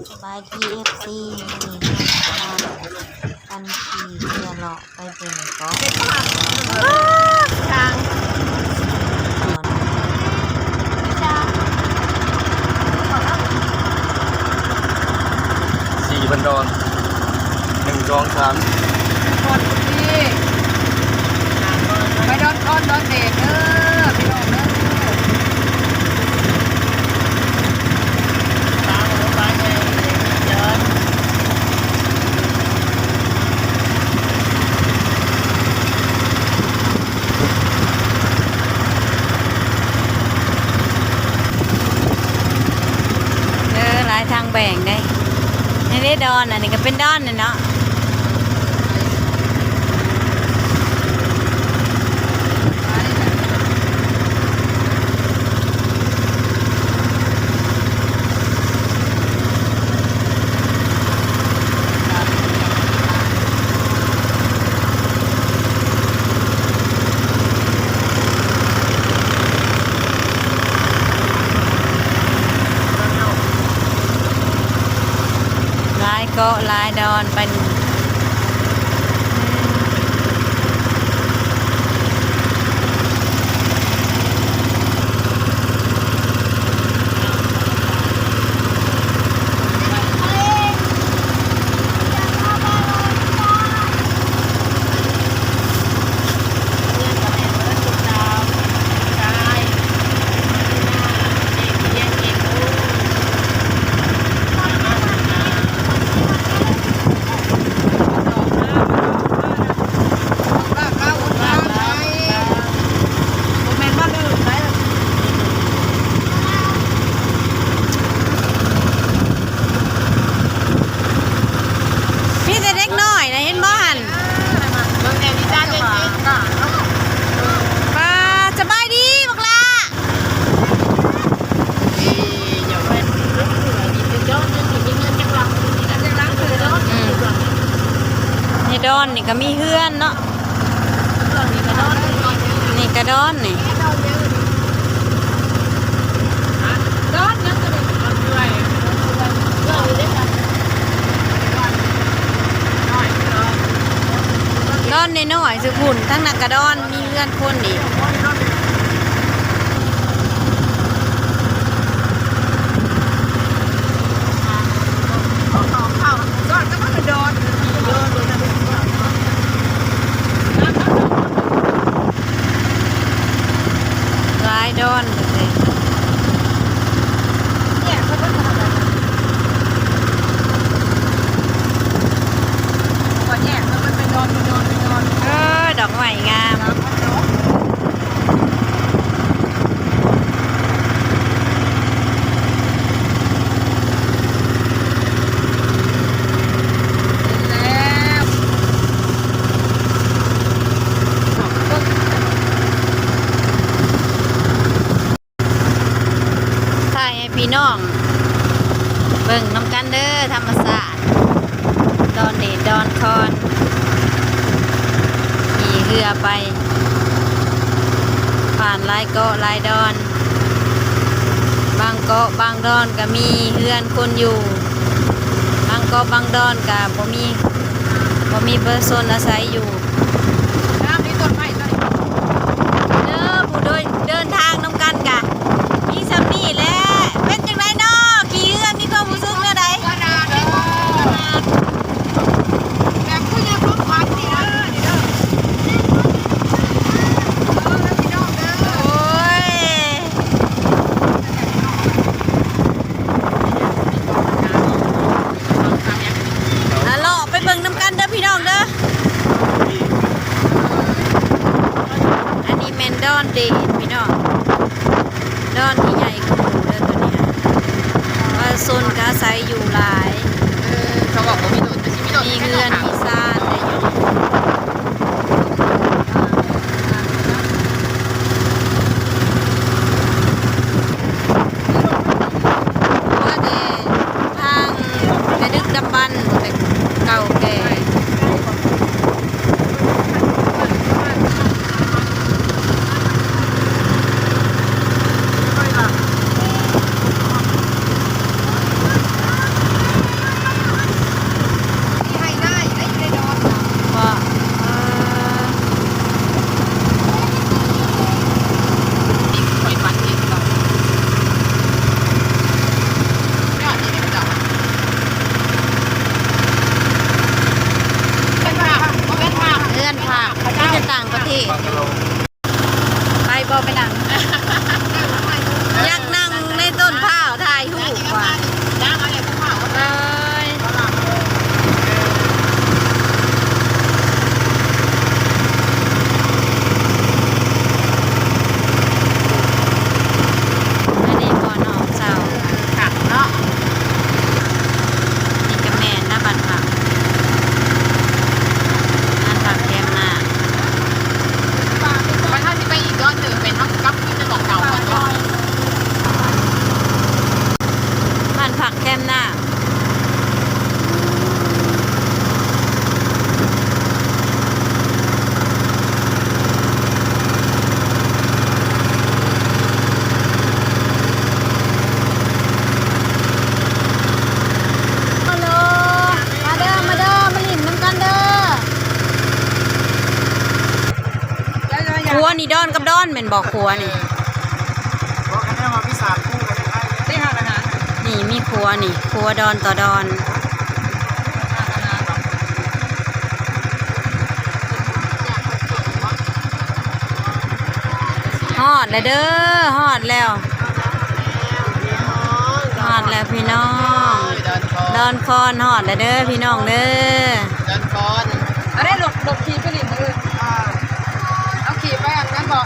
ສະບາຍດີ ເອັຟຊີ ມື້ນີ້ເຮົາມາກັນຂີ່ເຮືອເລາະໄປເບິ່ງເກາະ ທາງ ສີ່ພັນດອນ ໜຶ່ງ ສອງ ສາມ ໄປດອນຄອນ ດອນເດດເດີ ພີ່ນ້ອງເດີ. ເອີ ຫຼາຍທາງແບ່ງເດ້. ນີ້ເດ້ດອນ ອັນນີ້ກໍເປັນດອນນີ້ເນາະ. ຫຼາຍເກາະຫຼາຍດອນໄປ. ມີແຕ່ເດັກນ້ອຍນະ ເຫັນບໍ່ຫັ້ນ? ປ້າ ສະບາຍດີບັກຫຼ້າ. ອືມ ໃນດອນນີ້ກໍມີເຮືອນເນາະ. ນີ້ກະດອນນີ້ ດອນນ້ອຍໆ ຢູ່ພຸ້ນ ທັງນັ້ນກະດອນ. ເຮືອນຄົນອີກ. ຫຼາຍດອນເລີຍ. ເອີ ດອກໄມ້ງາມ. ຖ່າຍໃຫ້ພີ່ນ້ອງເບິ່ງນຳກັນເດີ ທຳມະຊາດ ດອນເດດ ດອນຄອນ ຂີ່ເຮືອໄປ ຜ່ານຫຼາຍເກາະຫຼາຍດອນ. ບາງເກາະບາງດອນກະມີເຮືອນຄົນຢູ່ ບາງເກາະບາງດອນກະບໍ່ມີ ບໍ່ມີປະຊາຊົນອາໄສຢູ່. ງາມເດ້ ຕົ້ນໄມ້ຕົວນີ້ ເດີ ຜູ້ໂດຍ ເດີນທາງນຳກັນກະມີສ່ຳນີ້ແຫຼະ. ເປັນຈັ່ງໃດນໍ ຂີ່ເຮືອ ມີຄວາມຮູ້ສຶກແນວໃດ? ແບບຄືໃນຄວາມຝັນນີ້ນະ ເດີ ພີ່ນ້ອງເດີ. ໂອ້ຍ ລະເລາະໄປເບິ່ງນຳກັນເດີພີ່ນ້ອງເດີ. ອັນນີ້ແມ່ນດອນເດດພີ່ນ້ອງ ດອນທີ່ໃຫຍ່ກວ່າໝູ່ເດີ ໂຕນີ້ ປະຊາຊົນກະອາໄສຢູ່ຫຼາຍ ເອີ ເຂົາບອກວ່າມີໂດດ ມີເຮືອນມີຊານໄດ້ຢູ່. ວ່າແຕ່ທາງແຕ່ດຶກດຳບັນ ແຕ່ເກົ່າແກ່. ຕ່າງປະເທດ ໄປບໍ່ ໄປນັ່ງ ຢາກນັ່ງໃນຕົ້ນພ້າວ ຖ່າຍຮູບວ່າ ເອີຍ ອັນນີ້ບ່ອນອອກເຊົ້າ ຄັກເນາະ. ນີ້ກະແມ່ນນະ ບ້ານພັກ ບ້ານພັກແຄມນາງ. ບັດເຮົາຊິໄປອີກດອນໜຶ່ງ ແມ່ນເຮົາຊິກັບຄືນໄປໝ່ອງເກົ່າກ່ອນບໍ່? ບ້ານພັກແຄມນາງ. ມາເດີ ມາເດີ ມາຫຼິ້ນນຳກັນເດີ. ຂົວນີ້ດອນກັບດອນແມ່ນບໍ່? ຂົວນີ້ ບໍ່ ຄັນແນວວ່າມີສາມຄູ່ກໍຍັງໄດ້ເດ້. ນີ້ມີຂົວນີ້ ຂົວດອນຕໍ່ດອນ. ຮອດແລ້ວເດີ ຮອດແລ້ວ ຮອດແລ້ວພີ່ນ້ອງ ດອນຄອນ ຮອດແລ້ວເດີພີ່ນ້ອງເດີ ດອນຄອນ. ອັນນີ້ລົດ ລົດຂີ່ໄປຫຼິ້ນເດີ ເອົາຂີ່ໄປອັນນັ້ນບໍ່?